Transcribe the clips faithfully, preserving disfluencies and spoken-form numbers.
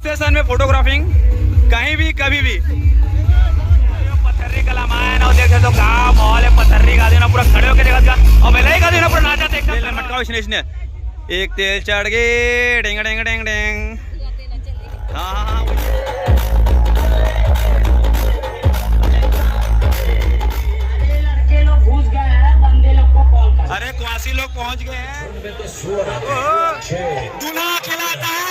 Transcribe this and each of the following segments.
Station में photographing कहीं भी, कभी भी। पथर्री कला मायन, अउ देख सकते हो का माहौल है, पथर्री का दिन पूरा खड़े होके देखत का, अउ बेलई का दिन पूरा नाचत एकदम। ले, ले, मटकाओ इसने, इसने। एक तेल चढ़ गए, डिंग, डिंग, डिंग, डिंग। हाँ, हाँ, हाँ। अरे, लड़के लोग घुस गए हैं, बंदे लोग को कॉल कर। अरे, कुआसी लोग पहुंच गए हैं। ओहो, दूल्हा खिलाता है।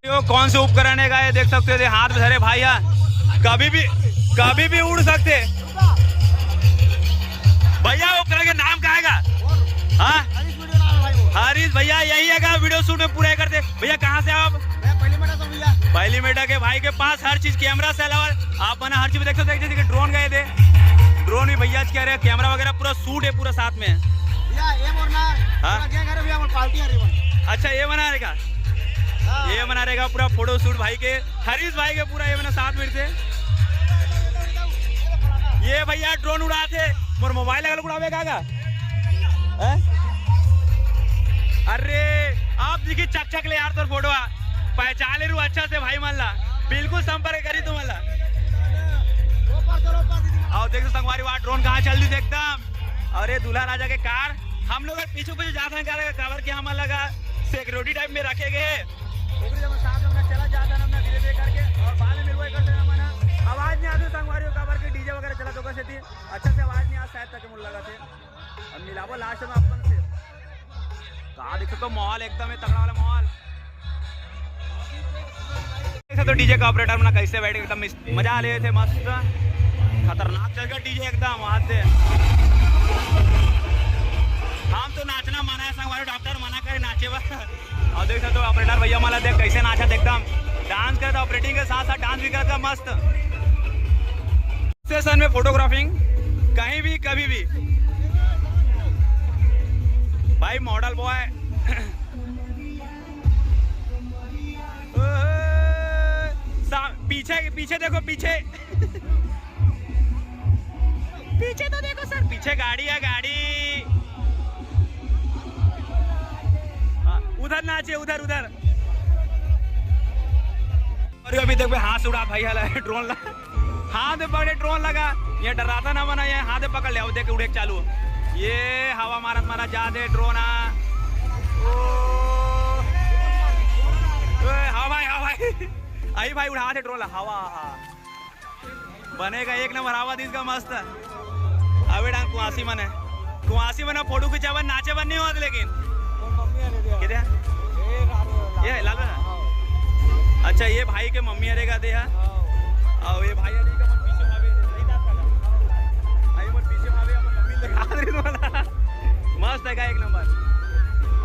यो कौन से उपकरण है का, ये देख सकते हो, ये हाथ में धरे भाई है, कभी भी, कभी भी उड़ सकते। भैया, उपकरण के नाम का आएगा? हाँ, हरीश भैया, यही है का वीडियो शूट में पूरा करते? भैया, कहाँ से आप? मैं पहली मेटा से भैया। पहली मेटा के भाई के पास हर चीज, कैमरा से अलावा आप बना हर चीज में देख सकते हैं, जैसे कि ड्रोन गए थे, ड्रोन भी भैया कह रहे हैं, कैमरा वगैरह पूरा शूट है पूरा साथ में। भैया, ये बोलना है, हाँ? थोड़ा क्या करे भैया, वो पार्टी आ रही है। अच्छा, ये बना रहेगा। हाँ। ये बना रहेगा पूरा फोटो शूट भाई के, हरीश भाई के पूरा ये बना साथ में से। ये भैया ड्रोन उड़ाते, मोर मोबाइल अगर उड़ावे का, का? हैं? अरे, आप देखिए चक चक ले यार तोर फोटो आ। पहचान ले रू अच्छा से भाई मन ला। बिल्कुल संपर्क करी तुमन ला। आओ देख संगवारी, वहाँ ड्रोन कहाँ चल दी एकदम। अउ ये दूल्हा राजा के कार, हम लोग पीछे पीछे जात हन, काबर, काबर के हमन लगा सिक्योरिटी टाइप में रखे गए। ओकरे जब साथ में चला जाता ना, धीरे धीरे करके, अउ बाद में मिलवे करते ना मना। आवाज नहीं आती संगवारी, काबर के डीजे वगैरह चला तो कैसे थी, अच्छा से आवाज नहीं आ शायद तक मुझे लगा थे। अब मिलाबो लास्ट में अपन से। कहा देख सकते हो माहौल एकदम है तगड़ा वाला माहौल। ऐसा तो डीजे का ऑपरेटर मना कैसे बैठ के एकदम मजा ले रहे थे, मस्त खतरनाक चल गया डीजे एकदम वहां से। हम तो नाचना मना है, संगवारी डॉक्टर मना करे नाचे बा। अउ देख सकते हो ऑपरेटर भैया मला देख कैसे नाचत एकदम, डांस करता, ऑपरेटिंग के साथ साथ डांस भी करता मस्त। स्टेशन में फोटोग्राफिंग कहीं भी, कभी भी। भाई मॉडल बॉय। पीछे, पीछे देखो, पीछे। पीछे तो देखो सर, पीछे गाड़ी है, गाड़ी। हाँ, उधर नाचे, उधर, उधर। अरे अभी देख बे, हाथ से उड़ा भाई, हाल है ड्रोन ला, हाथ में पकड़े ड्रोन लगा, ये डराता ना बना, ये हाथ में पकड़ ले, अब देख उड़े चालू, ये हवा मारत मारत जा दे ड्रोन आ। ओ, ए, हाँ भाई, हाँ भाई, आई भाई उड़ा दे ड्रोन ला, हवा, हाँ। बनेगा एक नंबर, आवा दीस का मस्त। अबे डांग कुआसी मने, कुआसी मने फोटो खिंचावन नाचे बन नहीं होत लेकिन। किधर? ये लाल वाला? अच्छा, ये भाई के मम्मी हरे का दे हा। अउ ये भाई हरे का मन पीछे भावे, नहीं दांत वाला। आई मन पीछे भावे, अपन मम्मी लगा दे वाला। मस्त है का एक नंबर।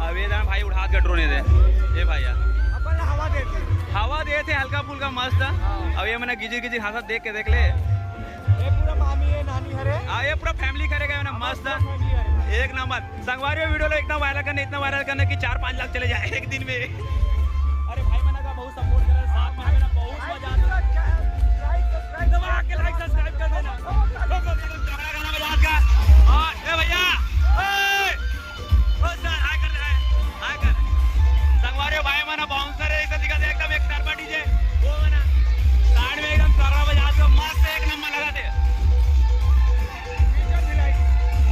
अब ये दान भाई उठा के ड्रोन दे। ये भाई यार। अपन हवा देते। हवा देते हल्का फुल्का मस्त। हाँ। अब ये मैंने गिजी गिजी हाथ देख के देख ले। ये पूरा मामी है, नानी हरे। हाँ, ये पूरा फैमिली करेगा ना, मस्त। पूरा फैमिली हरे। एक नंबर। संगवारी वीडियो लो इतना वायरल करने, इतना वायरल करने कि चार पाँच लाख चले जाए एक दिन में। अरे भाई मना का बहुत सपोर्ट कर रहे हैं, साथ में हमें ना बहुत मजा आता है। दबा के लाइक सब्सक्राइब कर देना। झगड़ा गाना बजा का। हाँ, ए भैया। ए! ओ सर, हाय कर, हाय, हाय कर। संगवारी भाई मना बाउंसर है, ऐसा दिखा दे एकदम एक तरफा डीजे। वो मना। साइड में एकदम तरफा बजा दो, मस्त एक नंबर लगा दे।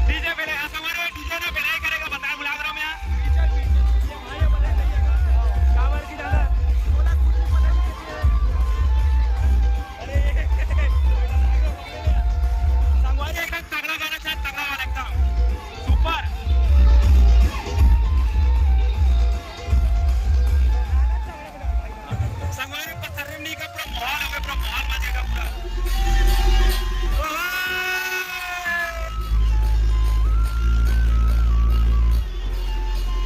डीजे पे ले, संगवारी डीजे ना बेलाई करेगा, बता बुला रहा मैं। कावर की दादा। संगवारी एकदम तगड़ा गाना था, तगड़ा वाला एकदम। सुपर। संगवारी पत्थर में नहीं का पूरा माहौल हो गया, पूरा माहौल मजे का पूरा। ओहो!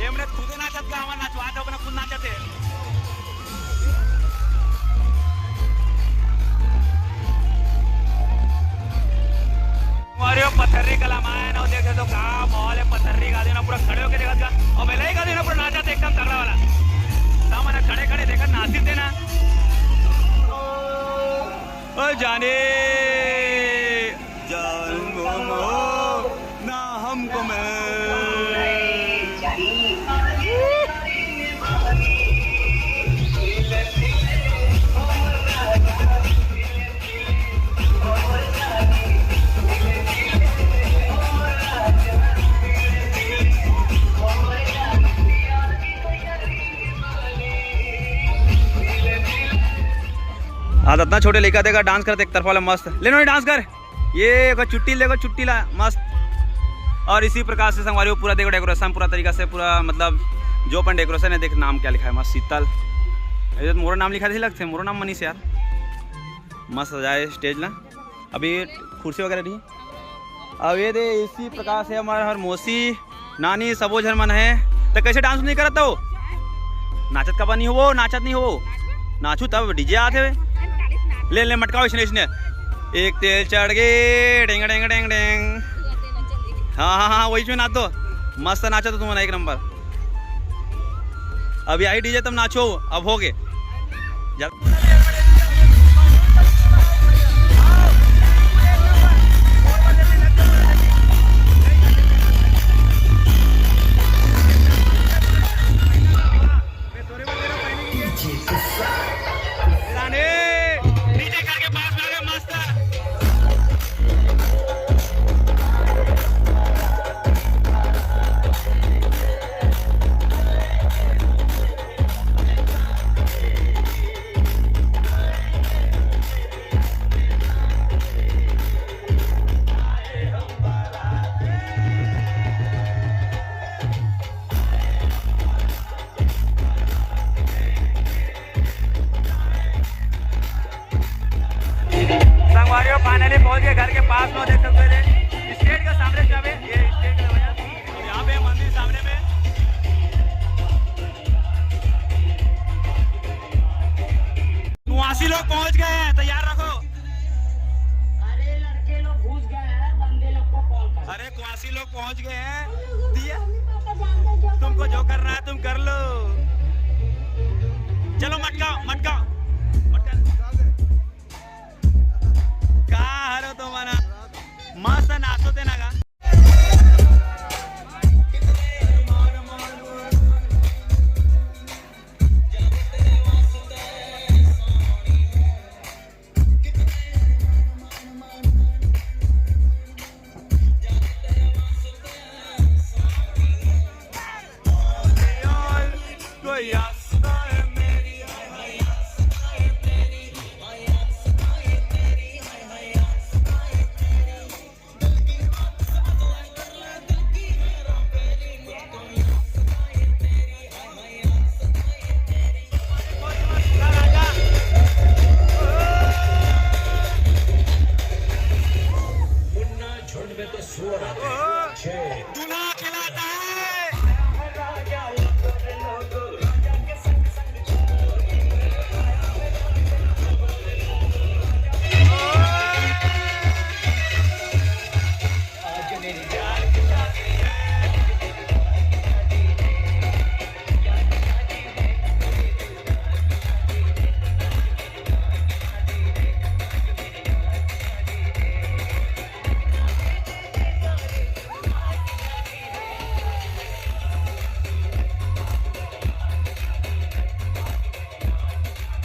ये हमने खुदे नाचत का, हमारा नचवा दो, अपना खुद नाचत है। अरे पथरी कला मायन, अउ देख सकते हो का माहौल है, पथरी का दिन पूरा खड़े होके देखत का, अउ बेलई का दिन पूरा नाचत एकदम तगड़ा वाला। सामने खड़े खड़े देखत नाचित देना। ओ जाने, जान गुम हो ना हमको मिल। आज इतना छोटे लइका देखा डांस करत एक तरफा वाला मस्त। ले नोनी डांस कर। ये देखो चुट्टी, देखो चुट्टी ला मस्त। और इसी प्रकार से संगवारी हो पूरा देखो डेकोरेशन पूरा तरीका से पूरा मतलब जो अपन डेकोरेशन है देख नाम क्या लिखा है मस्त शीतल। ये तो मोरो नाम लिखा थी लगते मोरो नाम मनीष यार। मस्त सजाए स्टेज ला। अभी कुर्सी वगैरह नहीं। अब ये दे इसी प्रकार से हमारे हर मौसी नानी सबो झन मन है। तो कैसे डांस नहीं करत हो? नाचत कबा नहीं हो, नाचत नहीं हो। नाचू तब डीजे आते हुए। ले ले मटकाओ इसने इसने। एक तेल चढ़ गए डेंग डेंग डेंग डेंग। हाँ हाँ हाँ वही में नाच दो। मस्त नाचा तो तुमने एक नंबर। अभी आई डीजे तब नाचो। अब हो गए। संगवारी हो, finally पहुंच गए घर के पास में। देख सकते हो स्टेज का सामने से अभी ये स्टेज का भैया। और यहाँ पे मंदिर सामने में। कुआसी लोग पहुंच गए हैं, तैयार रखो। अरे लड़के लोग घुस गए हैं, बंदे लोग को कॉल कर। अरे कुआसी लोग पहुंच गए हैं। दिया, तुमको जो करना है तुम कर लो। चलो मटकाओ, मटकाओ, मटका। का हरो तो मना मस्त नाचो ते ना का।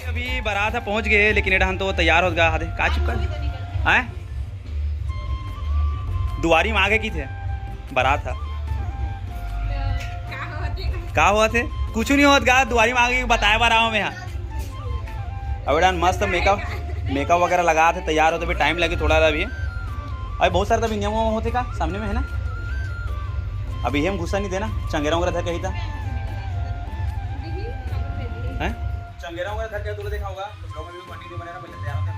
अभी बारात ह पहुंच गए, लेकिन एडहन तो तैयार होत गा हदे। का चुका है? दुआरी में आगे की थे बारात ह। का होत है? कुछ नहीं होत गा, दुआरी में आगे बताए बर आवा मैं। हाँ, अब एडहन मस्त मेकअप, मेकअप वगैरह लगा थे, तैयार होते भी टाइम लगे थोड़ा अभी। अरे बहुत सारे तब इंडिया में होते का सामने में है ना। अभी हम घुसा नहीं देना, चंगेरा वगैरह धर के ही था। हैं? चंगेरा वगैरह धर के तो देखा होगा, तो ब्लॉग में भी कंटिन्यू बने रहना, पहले तैयार होते हैं।